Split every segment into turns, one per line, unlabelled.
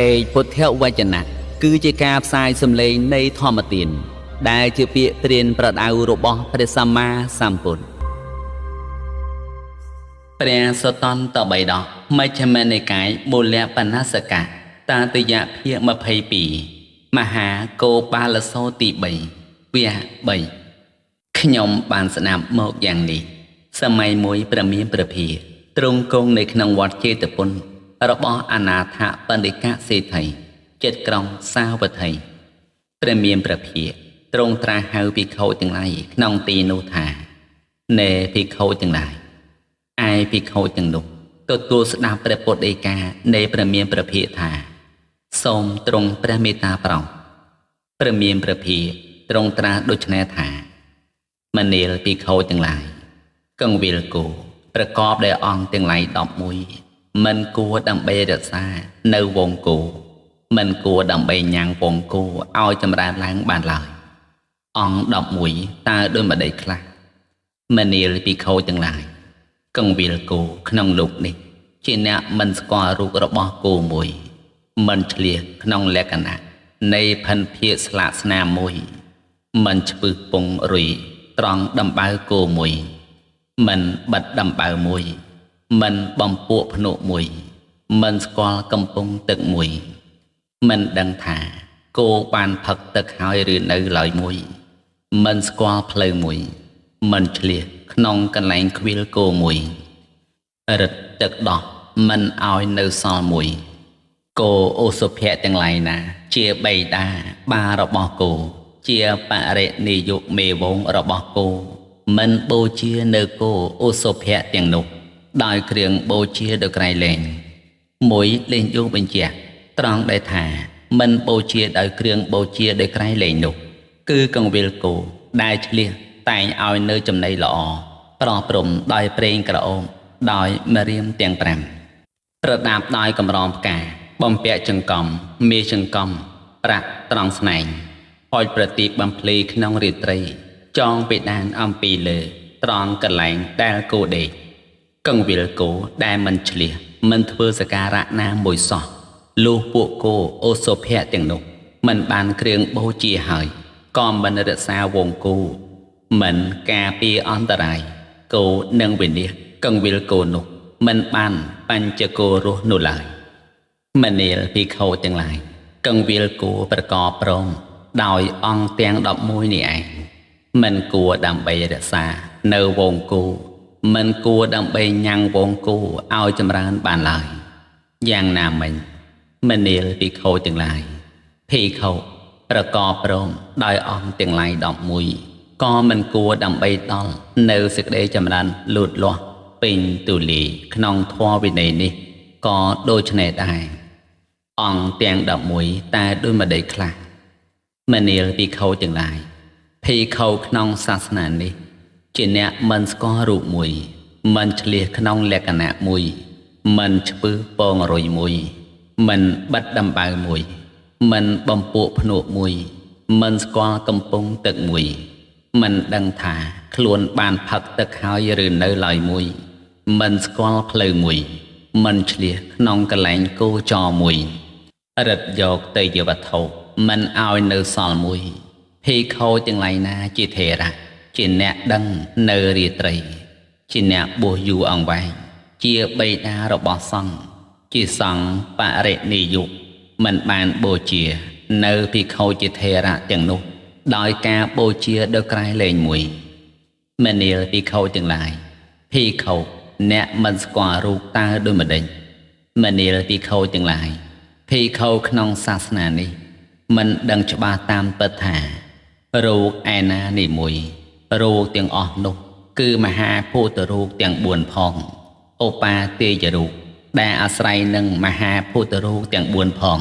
េចពុទ្ធវចនៈគឺជាការផ្សាយសម្លេងនៃធម្មទានដែលជាពាក្យព្រានប្រដៅរបស់ព្រះសម្មាសម្ពុទ្ធព្រះសតន្តបិដកមជ្ឈិមនិកាយមូលបណ្ណសកៈតាទយភាគ22មហាកោបាលសោទី3វគ្គ3ខ្ញុំបានស្ដាប់មកយ៉ាងនេះសម័យមួយព្រះមានព្រះភិក្ខទ្រង់គង់នៅក្នុងវត្តចេតពុនរបស់អនាថបណ្ឌិកសេដ្ឋីចិត្តក្រុងសាវត្ថីព្រះមានព្រះភិក្ខទ្រង់ត្រាស់ហៅភិក្ខុទាំងឡាយក្នុងទីនោះថាណែភិក្ខុទាំងឡាយឯភិក្ខុទាំងនោះទទួលស្ដាប់ព្រះពុទ្ធដីកានៃព្រះមានព្រះភិក្ខថាសូមទ្រង់ព្រះមេត្តាប្រោសព្រះមានព្រះភិក្ខទ្រង់ត្រាស់ដូច្នេះថាមនាលភិក្ខុទាំងឡាយកង្វិលគោប្រកបដោយអង្គទាំងឡាយ11មិនគួរដើម្បីរក្សានៅវងគោមិនគួរដើម្បីញ៉ាំងវងគោឲ្យចម្រើនឡើងបានឡើយអង្គ11តើដោយម្ដេចខ្លះមនាលភិក្ខុទាំងឡាយកង្វិលគោក្នុងលោកនេះជាអ្នកមិនស្គាល់រូបរបស់គោមួយមិនឆ្លៀសក្នុងលក្ខណៈនៃផិនភាកស្លាកស្នាមមួយមិនឆ្ពឹសពងរុយត្រង់ដំបៅគោមួយមិនបិទដំបៅមួយមិនបំពួកភ្នក់មួយមិនស្គាល់កំពង់ទឹកមួយមិនដឹងថាគោបានផឹកទឹកហើយឬនៅឡើយមួយមិនស្គាល់ផ្លូវមួយមិនឆ្លៀសក្នុងកន្លែងខ្វៀលគោមួយរឹតទឹកដោះមិនឲ្យនៅសល់មួយគោឧសុភៈទាំងឡាយណាជាបិតាបារបស់គោជាបរិនិយុមេវងរបស់គោមិនបូជានៅគោឧសុភៈទាំងនោះដោយគ្រឿងបូជាដោយក្រៃលែងមួយលេងយោងបញ្ជាក់ត្រង់ដែលថាមិនបូជាដោយគ្រឿងបូជាដោយក្រៃលែងនោះគឺកង្វិលគោដែលឆ្លៀសតែងឲ្យនៅចំណីល្អប្រោះព្រំដោយប្រេងក្រអូបដោយម្រាមទាំង5ប្រដាប់ដោយកម្រងផ្កាបំពាក់ចង្កំមេចង្កំប្រាក់ត្រង់ស្នែងហុចប្រទីបបំភ្លីក្នុងរាត្រីចងបេដានអំពីលើត្រង់កន្លែងដែលគោដេកកង្វិលគោដែលមិនឆ្លៀសមិនធ្វើសការៈណាមួយសោះលុះពួកគោឧសុភៈទាំងនោះមិនបានគ្រឿងបូជាហើយក៏មិនរក្សាវងគោមិនការពារអន្តរាយគោនឹងវិនិច្ឆ័យកង្វិលគោនោះមិនបានបញ្ចគោរស់នោះឡើយមនាលភិក្ខុទាំងឡាយកង្វិលគោប្រកបព្រមដោយអង្គទាំង11នេះឯងមិនគួរដើម្បីរក្សានៅវងគោមិនគួរដើម្បីញ៉ាំងវងគោឲ្យចម្រើនបានឡើយយ៉ាងណាមិញមនាលភិក្ខុទាំងឡាយភិក្ខុប្រកបព្រមដោយអង្គទាំងឡាយ11ក៏មិនគួរដើម្បីដល់នៅសេចក្តីចម្រើនលូតលាស់ពេញទូលាយក្នុងធម៌វិន័យនេះក៏ដូច្នេះដែរអង្គទាំង11តែដោយម្ដេចខ្លះមនាលភិក្ខុទាំងឡាយភិក្ខុក្នុងសាសនានេះជាអ្នកមិនស្គាល់រូបមួយមិនឆ្លៀសក្នុងលក្ខណៈមួយមិនឆ្ពឹសពងរុយមួយមិនបិទដំបៅមួយមិនបំពួកភ្នក់មួយមិនស្គាល់កំពង់ទឹកមួយមិនដឹងថាខ្លួនបានផឹកទឹកហើយឬនៅឡើយមួយមិនស្គាល់ផ្លូវមួយមិនឆ្លៀសក្នុងកន្លែងគោចរមួយរឹតយកទៅជាវត្ថុមិនឲ្យនៅសល់មួយភិក្ខុទាំងឡាយណាជាថេរៈជាអ្នកដឹងនៅរាត្រីជាអ្នកបួសយូរអង្វែងជាបិតារបស់សង្ឃជាសង្ឃបរិនិយុមិនបានបូជានៅភិក្ខុជាថេរៈទាំងនោះដោយការបូជាដោយក្រៃលែងមួយមនាលភិក្ខុទាំងឡាយភិក្ខុអ្នកមិនស្គាល់រូបតើដោយម្ដេចមនាលភិក្ខុទាំងឡាយភិក្ខុក្នុងសាសនានេះមិនដឹងច្បាស់តាមពិតថារូបឯណានេះមួយរូបទាំងអស់នោះគឺមហាភូតរូបទាំង4ផងឧបាទេយរូបដែលអាស្រ័យនឹងមហាភូតរូបទាំង4ផង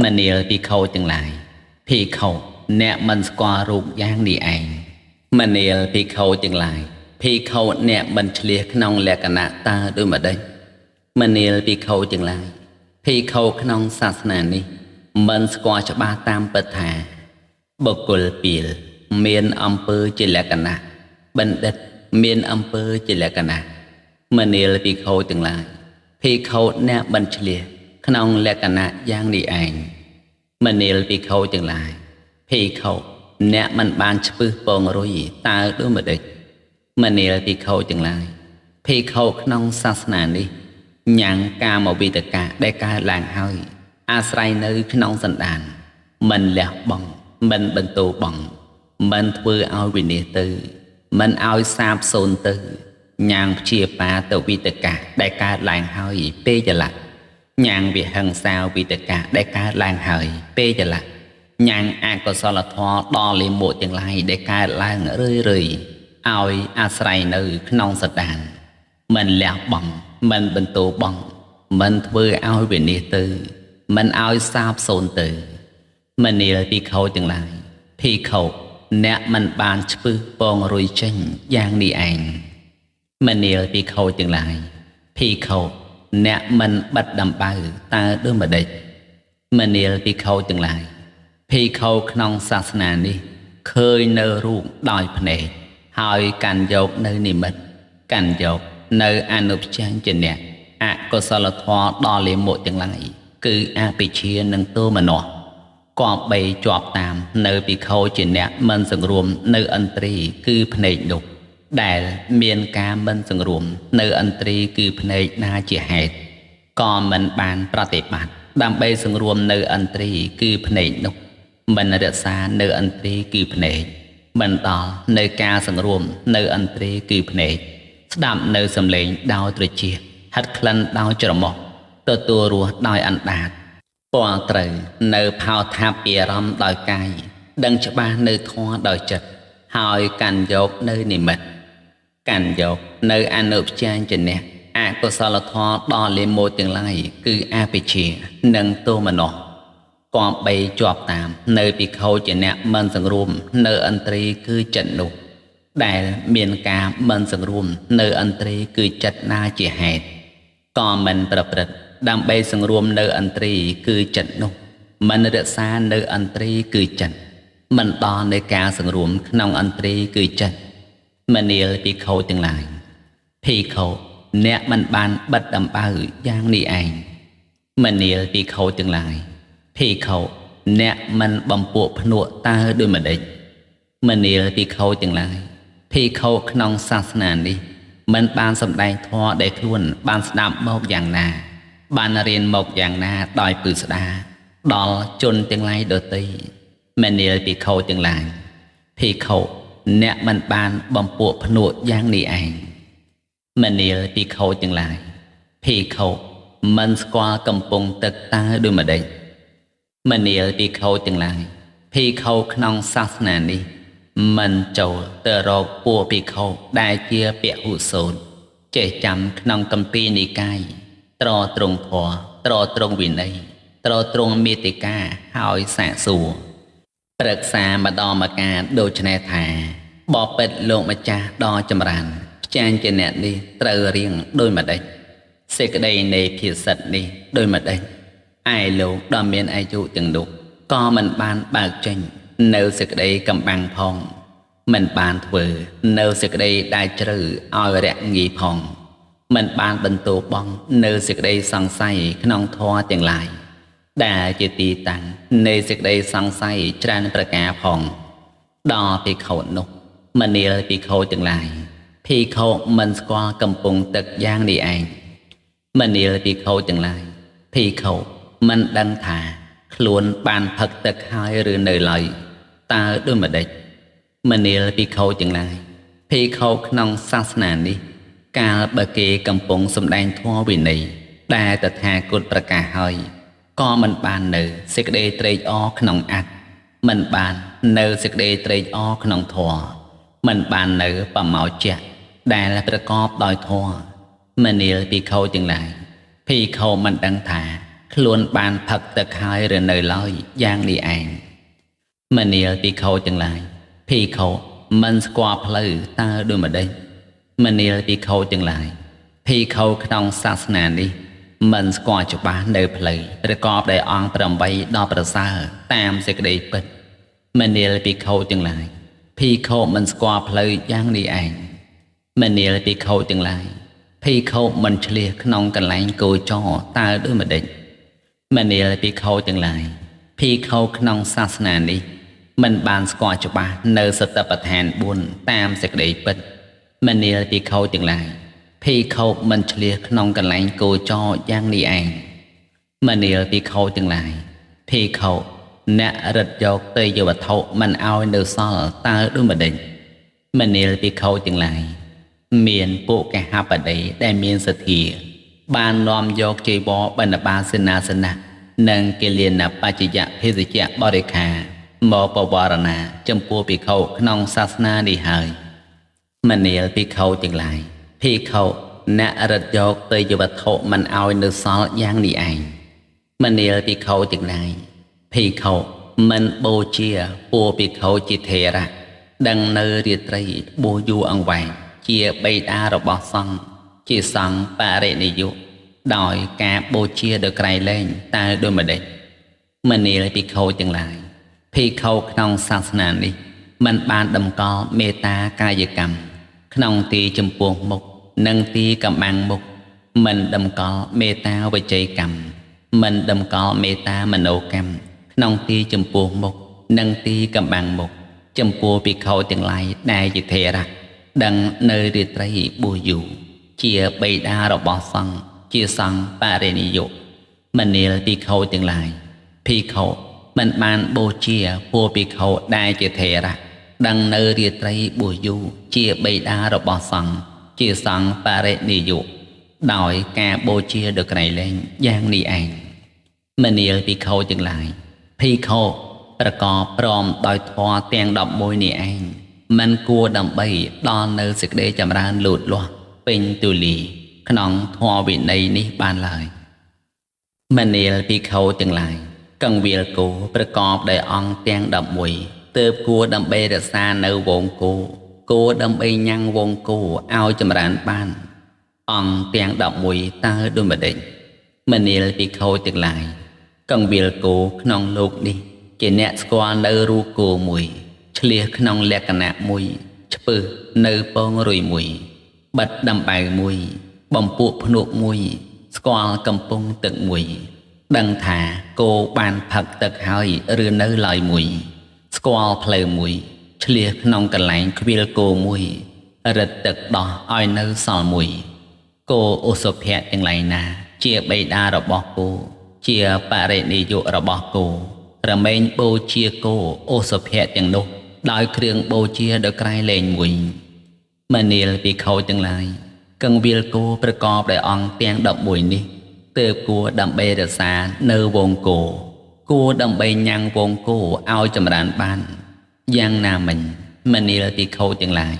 មនាលភិក្ខុទាំងឡាយភិក្ខុអ្នកមិនស្គាល់រូបយ៉ាងនេះឯងមនាលភិក្ខុទាំងឡាយភិក្ខុអ្នកមិនឆ្លៀសក្នុងលក្ខណៈតើដោយម្ដេចមនាលភិក្ខុទាំងឡាយភិក្ខុក្នុងសាសនានេះមិនស្គាល់ច្បាស់តាមពិតថាបុគ្គលពីលមានអំពើជាលក្ខណៈបណ្ឌិតមានអំពើជាលក្ខណៈមនាលភិក្ខុទាំងឡាយភិក្ខុអ្នកមិនឆ្លៀស ក្នុងលក្ខណៈយ៉ាងនេះឯងមនាលភិក្ខុទាំងឡាយភិក្ខុអ្នកមិនបានឆ្ពឹសពងរុយតើដូចម្ដេចមនាលភិក្ខុទាំងឡាយភិក្ខុក្នុងសាសនានេះញ៉ាំងកាមវិតកៈដែលកើតឡើងហើយអាស្រ័យនៅក្នុងសន្តានមិនលះបង់មិនបន្ទោបង់មិនធ្វើឲ្យវិនាសទៅមិនឲ្យសាបសូន្យទៅញ៉ាងព្យាបាទវិតកៈដែលកើតឡើងហើយពេចលៈញ៉ាងវិហិង្សាវិតកៈដែលកើតឡើងហើយពេចលៈញ៉ាងអកុសលធម៌ដល់លិមុទាំងឡាយដែលកើតឡើងរឿយរឿយឲ្យអាស្រ័យនៅក្នុងសន្តានមិនលះបង់មិនបន្ទោបង់មិនធ្វើឲ្យវិនាសទៅមិនឲ្យសាបសូន្យទៅមនាលភិក្ខុទាំងឡាយភិក្ខុអ្នកមិនបានឆ្ពឹសពងរុយចេញយ៉ាងនេះឯងមនាលភិក្ខុទាំងឡាយភិក្ខុអ្នកមិនបិទដំបៅតើដូចម្ដេចមនាលភិក្ខុទាំងឡាយភិក្ខុក្នុងសាសនានេះឃើញនៅរូបដោយភ្នែកហើយកាន់យកនៅនិមិត្តកាន់យកនៅអនុព្យញ្ជនៈអកុសលធម៌ដល់លិមុទាំងឡាយគឺអភិជានិងទោមនស្សគប្បីជាប់តាមនៅភិក្ខុជាអ្នកមិនសង្រួមនៅឥន្ទ្រីគឺភ្នែកនោះដែលមានការមិនសង្រួមនៅឥន្ទ្រីគឺភ្នែកណាជាហេតុក៏មិនបានប្រតិបត្តិដើម្បីសង្រួមនៅឥន្ទ្រីគឺភ្នែកនោះមិនរក្សានៅឥន្ទ្រីគឺភ្នែកមិនដល់នៅការសង្រួមនៅឥន្ទ្រីគឺភ្នែកស្ដាប់នៅសំឡេងដោយត្រចៀកហិតក្លិនដោយច្រមុះទទួលរសដោយអណ្ដាតពាល់ត្រូវនៅផោថាពីអារម្មណ៍ដោយកាយដឹងច្បាស់នៅធម៌ដោយចិត្តហើយកាន់យកនៅនិមិត្តកាន់យកនៅអនុព្យញ្ជនៈអកុសលធម៌ដល់លិមោទាំងឡាយគឺអភិជានិងទោមនស្សគប្បីជាប់តាមនៅភិក្ខុជាអ្នកមិនសង្រួមនៅឥន្ទ្រីគឺចិត្តនោះដែលមានការមិនសង្រួមនៅឥន្ទ្រីគឺចិត្តណាជាហេតុក៏មិនប្រព្រឹត្តដើម្បីសង្រួមនៅឥន្ទ្រីគឺចិត្តនោះមិនរក្សានៅឥន្ទ្រីគឺចិត្តមិនដល់ในការសង្រួមក្នុងឥន្ទ្រីគឺចិត្តមនាលភិក្ខុទាំងឡាយភិក្ខុអ្នកមិនបានបិទដំបៅយ៉ាងនេះឯងមនាលភិក្ខុទាំងឡាយភិក្ខុអ្នកមិនបំពួកភ្នក់តើដូចម្ដេចមនាលភិក្ខុទាំងឡាយភិក្ខុក្នុងសាសនានេះមិនបានសម្ដែងធម៌ដែលខ្លួនបានស្ដាប់មកយ៉ាងណាបានរៀនមកយ៉ាងណាដោយពឹស្ដាដល់ជនទាំងឡាយដទៃមនាលភិក្ខុទាំងឡាយភិក្ខុអ្នកមិនបានបំពួកភ្នក់យ៉ាងនេះឯងមនាលភិក្ខុទាំងឡាយភិក្ខុមិនស្គាល់កំពង់ទឹកតើដូចម្ដេចមនាលភិក្ខុទាំងឡាយភិក្ខុក្នុងសាសនានេះមិនចូលទៅរកពួកភិក្ខុដែលជាពហុសូត្រចេះចាំក្នុងគម្ពីរនិកាយត្រត្រង់ធម៌ត្រត្រង់វិន័យត្រត្រង់មេតិកាហើយសាកសួរប្រឹក្សាម្ដងម្កាលដូច្នេះថាបបិទ្ធលោកម្ចាស់ដ៏ចម្រើនផ្ចាញជាអ្នកនេះត្រូវរៀងដោយម្ដេចសេចក្តីនៃភាសិតនេះដោយម្ដេចឯលោកដ៏មានអាយុទាំងនោះក៏មិនបានបើកចេញនៅសេចក្តីកំបាំងផងមិនបានធ្វើនៅសេចក្តីដែលជ្រៅឲ្យរាក់ងាយផងមិនបានបន្ទោបង់នៅសេចក្តីសង្ស័យក្នុងធម៌ទាំងឡាយដែលជាទីតាំងនៃសេចក្តីសង្ស័យច្រើនប្រការផងដល់ភិក្ខុនោះមនាលភិក្ខុទាំងឡាយភិក្ខុមិនស្គាល់កំពង់ទឹកយ៉ាងនេះឯងមនាលភិក្ខុទាំងឡាយភិក្ខុមិនដឹងថាខ្លួនបានផឹកទឹកហើយឬនៅឡើយតើដូចម្ដេចមនាលភិក្ខុទាំងឡាយភិក្ខុក្នុងសាសនានេះកាលបើគេកំពុងសម្ដែងធម៌វិន័យដែលតថាគតប្រកាសហើយក៏មិនបាននៅសេចក្តីត្រេកអរក្នុងអត្តមិនបាននៅសេចក្តីត្រេកអរក្នុងធម៌មិនបាននៅបមោចៈដែលប្រកបដោយធម៌មនាលភិក្ខុទាំងឡាយភិក្ខុមិនដឹងថាខ្លួនបានផឹកទឹកហើយឬនៅឡើយយ៉ាងនេះឯងមនាលភិក្ខុទាំងឡាយភិក្ខុមិនស្គាល់ផ្លូវតើដូចម្ដេចមនាលភិក្ខុទាំងឡាយភិក្ខុក្នុងសាសនានេះមិនស្គាល់ច្បាស់នៅផ្លូវប្រកបដោយអង្គ8ដ៏ប្រសើរតាមសេចក្តីពិតមនាលភិក្ខុទាំងឡាយភិក្ខុមិនស្គាល់ផ្លូវយ៉ាងនេះឯងមនាលភិក្ខុទាំងឡាយភិក្ខុមិនឆ្លៀសក្នុងកន្លែងគោចរតើដូចម្ដេច មនាលភិក្ខុទាំងឡាយភិក្ខុក្នុងសាសនានេះមិនបានស្គាល់ច្បាស់នៅសតិប្បដ្ឋាន4តាមសេចក្តីពិតមនាលភិក្ខុទាំងឡាយភិក្ខុមិនឆ្លៀសក្នុងកន្លែងគោចរយ៉ាងនេះឯងមនាលភិក្ខុទាំងឡាយភិក្ខុអ្នករត់យកទេយវត្ថុមិនឲ្យនៅសល់តើដូចម្ដេចមនាលភិក្ខុទាំងឡាយមានពួកកហបតីដែលមានសទ្ធាបាននាំយកចីវរបិណ្ឌបាតសេនាសនៈនិងគិលានបច្ចយភេសជ្ជៈបរិខាមកបវរណាចំពោះភិក្ខុក្នុងសាសនានេះហើយមនាលភិក្ខុទាំងឡាយភិក្ខុអ្នករត់យកទេយវត្ថុមិនឲ្យនៅសល់យ៉ាងនេះឯងមនាលភិក្ខុទាំងឡាយភិក្ខុមិនបូជាពួកភិក្ខុជាថេរៈដឹងនៅរាត្រីបួសយូរអង្វែងជាបិតារបស់សង្ឃជាសង្ឃបរិនិយុដោយការបូជាដោយក្រៃលែងតើដូចម្ដេចមនាលភិក្ខុទាំងឡាយភិក្ខុក្នុងសាសនានេះមិនបានតម្កល់មេត្តាកាយកម្មក្នុងទីចំពោះមុខនិងទីកំបាំងមុខមិនតម្កល់មេត្តាវិជ័យកម្មមិនតម្កល់មេត្តាមโนកម្មក្នុងទីចំពោះមុខនិងទីកំបាំងមុខចំពោះភិក្ខុទាំងឡាយដែលជាថេរៈដឹងនៅរាត្រីបួសយូរជាបិតារបស់សង្ឃជាសង្ឃបរិនិយុមនាលភិក្ខុទាំងឡាយភិក្ខុមិនបានបូជាពួកភិក្ខុដែលជាថេរៈដឹងនៅរាត្រីបួសយូរជាបិតារបស់សង្ឃជាសង្ឃបរិនិយុដោយការបូជាដោយក្រៃលែងយ៉ាងនេះឯងមនាលភិក្ខុទាំងឡាយភិក្ខុប្រកបព្រមដោយធម៌ទាំង11នេះឯងមិនគួរដើម្បីដល់នៅសេចក្តីចម្រើនលូតលាស់ពេញទូលាយក្នុងធម៌វិន័យនេះបានឡើយមនាលភិក្ខុទាំងឡាយកង្វៀលគោប្រកបដោយអង្គទាំង11ទើបគួរដើម្បីរក្សានៅវងគោគួរដើម្បីញ៉ាំងវងគោឲ្យចម្រើនបានអង្គទាំង11តើដូចម្ដេចមនាលភិក្ខុទាំងឡាយកង្វៀលគោក្នុងលោកនេះជាអ្នកស្គាល់នៅរូបគោមួយឆ្លៀសក្នុងលក្ខណៈមួយឆ្ពឹសនៅពងរុយមួយបិទដំបៅមួយបំពួកភ្នក់មួយស្គាល់កំពង់ទឹកមួយដឹងថាគោបានផឹកទឹកហើយឬនៅឡើយមួយស្គាល់ផ្លូវមួយឆ្លៀសក្នុងកន្លែងខ្វៀលគោមួយរឹតទឹកដោះឲ្យនៅសល់មួយគោឧសភៈទាំងឡាយណាជាបិតារបស់គោជាបរិនិយុរបស់គោរមែងបូជាគោឧសភៈទាំងនោះដោយគ្រឿងបូជាដោយក្រៃលែងមួយមនាលភិក្ខុទាំងឡាយកង្វៀលគោប្រកបដោយអង្គទាំង11នេះទើបគួរដើម្បីរក្សានៅវងគោគួរដើម្បីញ៉ាំងវងគោឲ្យចម្រើនបានយ៉ាងណាមិញមនាលភិក្ខុទាំងឡាយ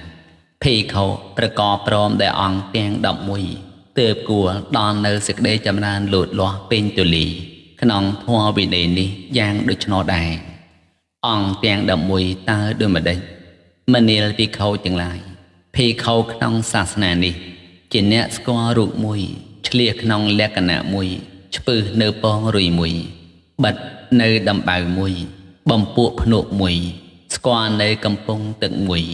ភិក្ខុប្រកបព្រមដោយអង្គទាំង11ទើបគួរដល់នៅសេចក្តីចម្រើនលូតលាស់ពេញទូលាយក្នុងធម៌វិន័យនេះយ៉ាងដូច្នោះដែរអង្គទាំង11តើដូចម្ដេចមនាលភិក្ខុទាំងឡាយភិក្ខុក្នុងសាសនានេះជាអ្នកស្គាល់រូបមួយឆ្លៀសក្នុងលក្ខណៈមួយឆ្ពឹសនៅពងរុយមួយបិទនៅដំបៅមួយបំពួកភ្នក់មួយស្គាល់នៅកំពង់ទឹកមួយ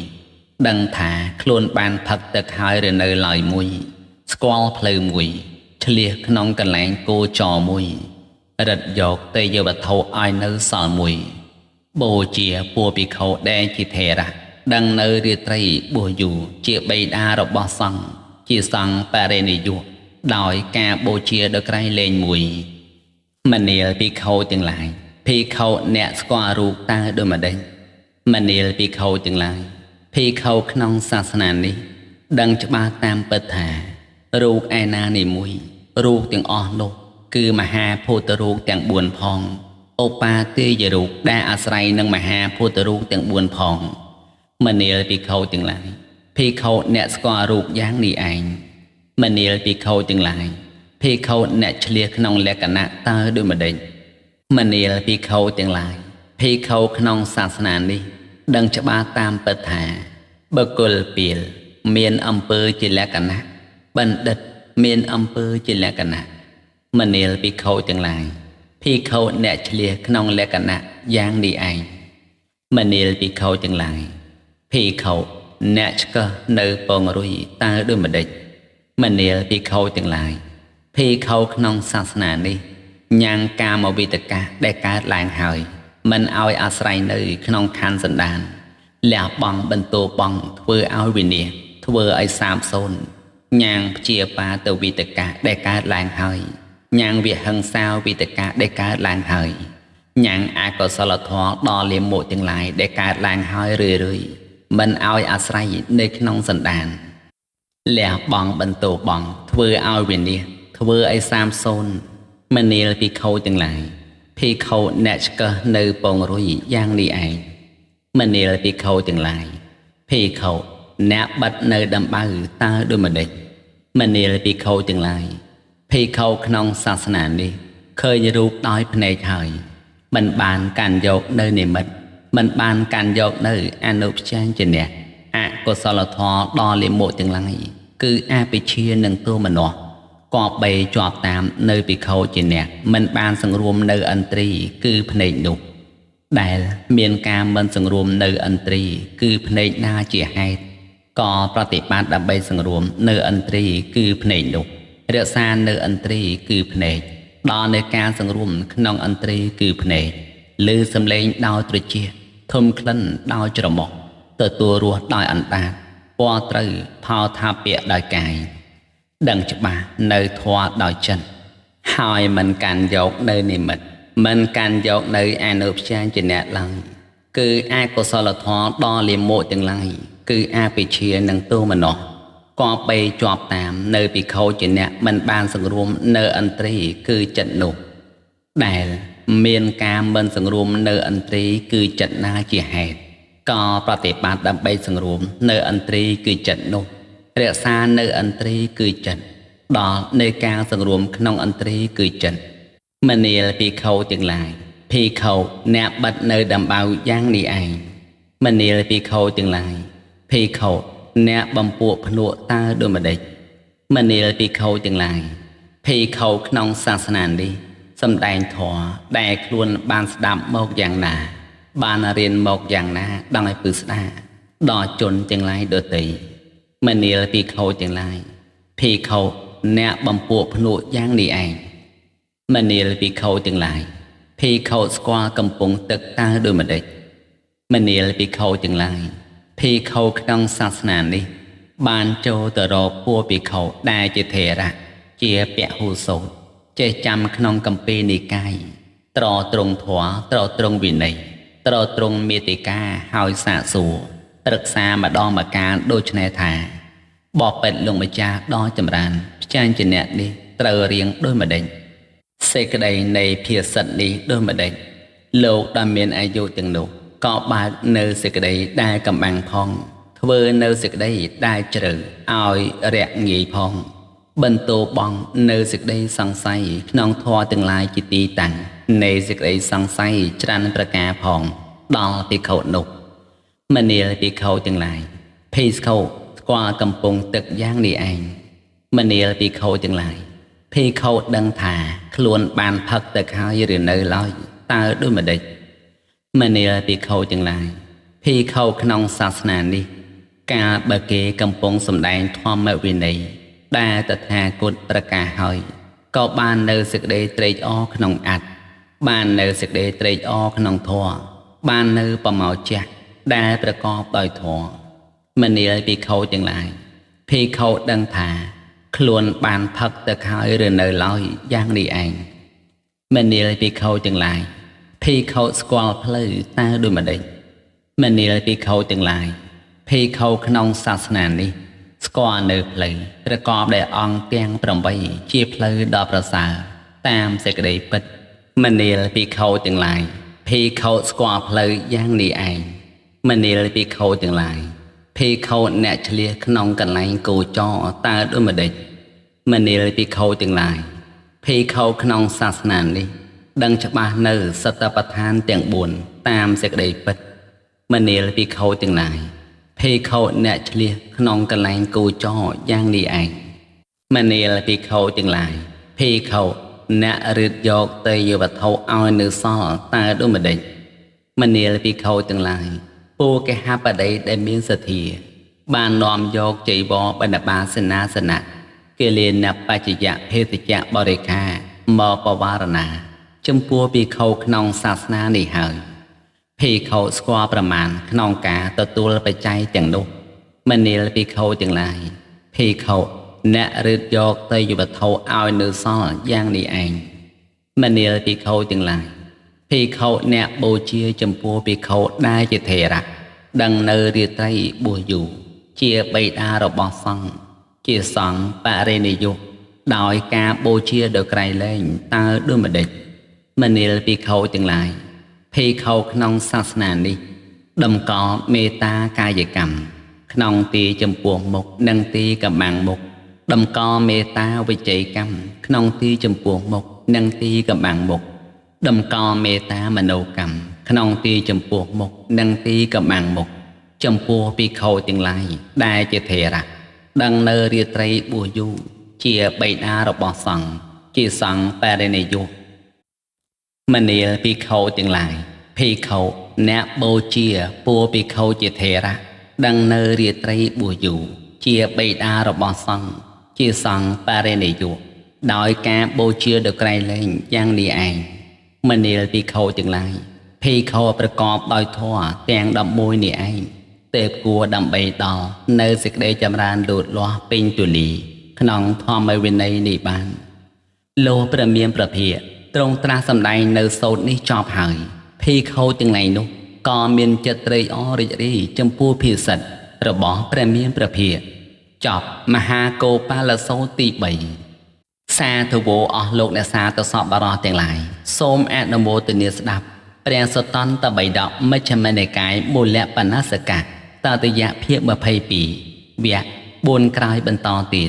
ដឹងថាខ្លួនបានផឹកទឹកហើយឬនៅឡើយមួយស្គាល់ផ្លូវមួយឆ្លៀសក្នុងកន្លែងគោចរមួយរត់យកទេយវត្ថុឲ្យនៅសល់មួយបូជាពួកភិក្ខុដែលជាថេរៈដឹងនៅរាត្រីបួសយូរជាបិតារបស់សង្ឃជាសង្ឃបរិនិយុដោយការបូជាដោយក្រៃលែងមួយមនាលភិក្ខុទាំងឡាយភិក្ខុអ្នកស្គាល់រូបតើដូចម្ដេចមនាលភិក្ខុទាំងឡាយភិក្ខុក្នុងសាសនានេះដឹងច្បាស់តាមពិតថារូបឯណានេះមួយរូបទាំងអស់នោះគឺមហាភូតរូបទាំង4ផងឧបាទេយរូបដែលអាស្រ័យនឹងមហាភូតរូបទាំង4ផងមនាលភិក្ខុទាំងឡាយភិក្ខុអ្នកស្គាល់រូបយ៉ាងនេះឯងមនាលភិក្ខុទាំងឡាយភិក្ខុអ្នកឆ្លៀសក្នុងលក្ខណៈតើដូចម្ដេចមនាលភិក្ខុទាំងឡាយភិក្ខុក្នុងសាសនានេះដឹងច្បាស់តាមពិតថាបុគ្គលពាលមានអំពើជាលក្ខណៈបណ្ឌិតមានអំពើជាលក្ខណៈមនាលភិក្ខុទាំងឡាយភិក្ខុអ្នកឆ្លៀសក្នុងលក្ខណៈយ៉ាងនេះឯងមនាលភិក្ខុទាំងឡាយភិក្ខុអ្នកឆ្កឹះនៅពងរុយតើដូចម្ដេចមនាលភិក្ខុទាំងឡាយភិក្ខុក្នុងសាសនានេះ ញ៉ាំងកាមវិតកាដែលកើតឡើងហើយមិនឲ្យអាស្រ័យនៅក្នុងខណ្ឌសន្តានលះបង់បន្ទោបង់ធ្វើឲ្យវិនាសធ្វើឲ្យសាបសូន្យញ៉ាងព្យាបាទវិតកាដែលកើតឡើងហើយញ៉ាងវិហិង្សាវិតកាដែលកើតឡើងហើយញ៉ាងអកុសលធម៌ដល់លាមកទាំងឡាយដែលកើតឡើងហើយរឿយៗមិនឲ្យអាស្រ័យនៅក្នុងសន្តានលះបង់បន្ទោបង់ធ្វើឲ្យវិនាសធ្វើឲ្យសាបសូន្យមនាលភិក្ខុទាំងឡាយភិក្ខុអ្នកឆ្កឹះនៅពងរុយយ៉ាងនេះឯងមនាលភិក្ខុទាំងឡាយភិក្ខុអ្នកបិទនៅដំបៅតើដូចម្ដេចមនាលភិក្ខុទាំងឡាយភិក្ខុក្នុងសាសនានេះឃើញរូបដោយភ្នែកហើយមិនបានកាន់យកនៅនិមិត្តមិនបានកាន់យកនៅអនុព្យញ្ជនៈអកុសលធម៌ដល់លាមកទាំងឡាយគឺអភិជានិងទោមនស្សក៏បីជាប់តាមនៅភិក្ខុជាអ្នកមិនបានសង្រួមនៅឥន្ទ្រីគឺភ្នែកនោះដែលមានការមិនសង្រួមនៅឥន្ទ្រីគឺភ្នែកណាជាហេតុក៏ប្រតិបត្តិដើម្បីសង្រួមនៅឥន្ទ្រីគឺភ្នែកនោះរក្សានៅឥន្ទ្រីគឺភ្នែកដល់នៅការសង្រួមក្នុងឥន្ទ្រីគឺភ្នែកឬសំឡេងដោយត្រចៀកធំក្លិនដោយច្រមុះទទួលរសដោយអណ្ដាតពណ៌ត្រូវផោថាពៈដោយកាយដឹងច្បាស់នៅធម៌ដោយចិត្តហើយមិនកាន់យកនៅនិមិត្តមិនកាន់យកនៅអនុព្យញ្ជនៈឡើយគឺអកុសលធម៌ដល់លាមកទាំងឡាយគឺអភិជានិងទោមនស្សក៏បីជាប់តាមនៅភិក្ខុជាអ្នកមិនបានសង្រួមនៅឥន្ទ្រីគឺចិត្តនោះដែលមានការមិនសង្រួមនៅឥន្ទ្រីគឺចិត្តណាជាហេតុក៏ប្រតិបត្តិដើម្បីសង្រួមនៅឥន្ទ្រីគឺចិត្តនោះរក្សានៅឥន្ទ្រីគឺចិត្តដល់នៅការសង្រួមក្នុងឥន្ទ្រីគឺចិត្តមនាលភិក្ខុទាំងឡាយភិក្ខុអ្នកបិទនៅដំបៅយ៉ាងនេះឯងមនាលភិក្ខុទាំងឡាយភិក្ខុអ្នកបំពួកភ្នក់តើដូចម្ដេចមនាលភិក្ខុទាំងឡាយភិក្ខុក្នុងសាសនានេះសម្ដែងធម៌ដែលខ្លួនបានស្ដាប់មកយ៉ាងណាបានរៀនមកយ៉ាងណាដោយពឹស្ដាដល់ជនទាំងឡាយដទៃមនាលភិក្ខុទាំងឡាយភិក្ខុអ្នកបំពួកភ្នក់យ៉ាងនេះឯងមនាលភិក្ខុទាំងឡាយភិក្ខុស្គាល់កំពង់ទឹកតើដូចម្ដេចមនាលភិក្ខុទាំងឡាយភិក្ខុក្នុងសាសនានេះបានចូលទៅរកពួកភិក្ខុដែលជាថេរៈជាពហុសោតចេះចាំក្នុងគម្ពីរនិកាយត្រត្រង់ធម៌ត្រត្រង់វិន័យត្រត្រង់មេតិកាហើយសាកសួរប្រឹក្សាម្ដងម្កាលដូច្នេះថាបបិទ្ធលោកម្ចាស់ដ៏ចម្រើនផ្ចាញ់ជាអ្នកនេះត្រូវរៀងដូចម្ដេចសេចក្តីនៃភាសិតនេះដូចម្ដេចលោកដែលមានអាយុទាំងនោះក៏បើកនៅសេចក្តីដែលកំបាំងផងធ្វើនៅសេចក្តីដែលជ្រៅឲ្យរាក់ងាយផងបន្ទោបង់នៅសេចក្តីសង្ស័យក្នុងធម៌ទាំងឡាយជាទីតាំងនៃសេចក្តីសង្ស័យច្រើនប្រការផងដល់ភិក្ខុនោះមនាលភិក្ខុទាំងឡាយភិក្ខុស្គាល់កំពង់ទឹកយ៉ាងនេះឯងមនាលភិក្ខុទាំងឡាយភិក្ខុដឹងថាខ្លួនបានផឹកទឹកហើយឬនៅឡើយតើដូចម្ដេចមនាលភិក្ខុទាំងឡាយភិក្ខុក្នុងសាសនានេះកាលបើគេកំពុងសម្ដែងធម្មវិន័យដែលតថាគតប្រកាសហើយក៏បាននៅសេចក្តីត្រេកអរក្នុងអត្តបាននៅសេចក្តីត្រេកអរក្នុងធម៌បាននៅប្រមោជៈដែលប្រកបដោយធម៌មនាលភិក្ខុទាំងឡាយភិក្ខុដឹងថាខ្លួនបានផឹកទឹកហើយឬនៅឡើយយ៉ាងនេះឯងមនាលភិក្ខុទាំងឡាយភិក្ខុស្គាល់ផ្លូវតើដូចម្ដេចមនាលភិក្ខុទាំងឡាយភិក្ខុក្នុងសាសនានេះស្គាល់នៅផ្លូវប្រកបដោយអង្គទាំង8ជាផ្លូវដ៏ប្រសើរតាមសេចក្តីពិតមនាលភិក្ខុទាំងឡាយភិក្ខុស្គាល់ផ្លូវយ៉ាងនេះឯងមនាលភិក្ខុទាំងឡាយភិក្ខុអ្នកឆ្លៀសក្នុងកន្លែងគោចរតើដូចម្ដេចមនាលភិក្ខុទាំងឡាយភិក្ខុក្នុងសាសនានេះដឹងច្បាស់នៅសតបដ្ឋានទាំង4តាមសេចក្តីពិតមនាលភិក្ខុទាំងឡាយភិក្ខុអ្នកឆ្លៀសក្នុងកន្លែងគោចរយ៉ាងនេះឯងមនាលភិក្ខុទាំងឡាយភិក្ខុអ្នករឹតយកទេយវត្ថុឲ្យនៅសល់តើដូចម្ដេចមនាលភិក្ខុទាំងឡាយពួកគេហបតីដែលមានសទ្ធាបាននាំយកចីវរបិណ្ឌបាតសេនាសនៈគិលានបច្ចយភេទជ្ជៈបរិខាមកបវារណា ចំពោះភិក្ខុក្នុងសាសនានេះហើយភិក្ខុស្គាល់ប្រមាណក្នុងការទទួលបច្ច័យទាំងនោះមនាលភិក្ខុទាំងឡាយភិក្ខុអ្នករឹតយកទេយវត្ថុឲ្យនៅសល់យ៉ាងនេះឯងមនាលភិក្ខុទាំងឡាយភិក្ខុអ្នកបូជាចំពោះភិក្ខុដែលជាថេរៈដឹងនៅរាត្រីបួសយូរជាបិតារបស់សង្ឃជាសង្ឃបរិនិយុដោយការបូជាដោយក្រៃលែងតើដូចម្ដេចមនាលភិក្ខុទាំងឡាយភិក្ខុក្នុងសាសនានេះតម្កល់មេត្តាកាយកម្មក្នុងទីចំពោះមុខនិងទីកំបាំងមុខតម្កល់មេត្តាវិជ័យកម្មក្នុងទីចំពោះមុខនិងទីកំបាំងមុខតម្កល់មេត្តាមនោកម្មក្នុងទីចំពោះមុខនិងទីកំបាំងមុខចំពោះភិក្ខុទាំងឡាយដែលជាថេរៈដឹងនៅរាត្រីបួសយូរជាបិតារបស់សង្ឃជាសង្ឃបរិនិយុមនាលភិក្ខុទាំងឡាយភិក្ខុអ្នកបូជាពោភិក្ខុជាថេរៈដឹងនៅរាត្រីបួសយូរជាបិតារបស់សង្ឃជាសង្ឃបរិនិយុដោយការបូជាដោយក្រៃលែងយ៉ាងនេះឯងមនាលភិក្ខុទាំងឡាយភិក្ខុប្រកបដោយធម៌ទាំង11នេះឯងទេពគួរដើម្បីដល់នៅសេចក្តីចម្រើនលូតលាស់ពេញទូលាយក្នុងធម្មវិន័យនេះបានលោះព្រះមានព្រះភិក្ខទ្រង់ត្រាស់សម្ដែងនៅសូត្រនេះចប់ហើយភិក្ខុទាំងឡាយនោះក៏មានចិត្តត្រេកអររីករាយចំពោះភាសិតរបស់ព្រះមានព្រះភិក្ខចប់មហាកោបាលសូត្រទី3សាធុវោអស់លោកអ្នកសាទសពបរោះទាំងឡាយសូមអនុមោទនាស្ដាប់ព្រះសតន្តបិដកមជ្ឈិមនិកាយមូលបណ្ណសកៈតតិយភាគ22វគ្គ4ក្រោយបន្តទៀត។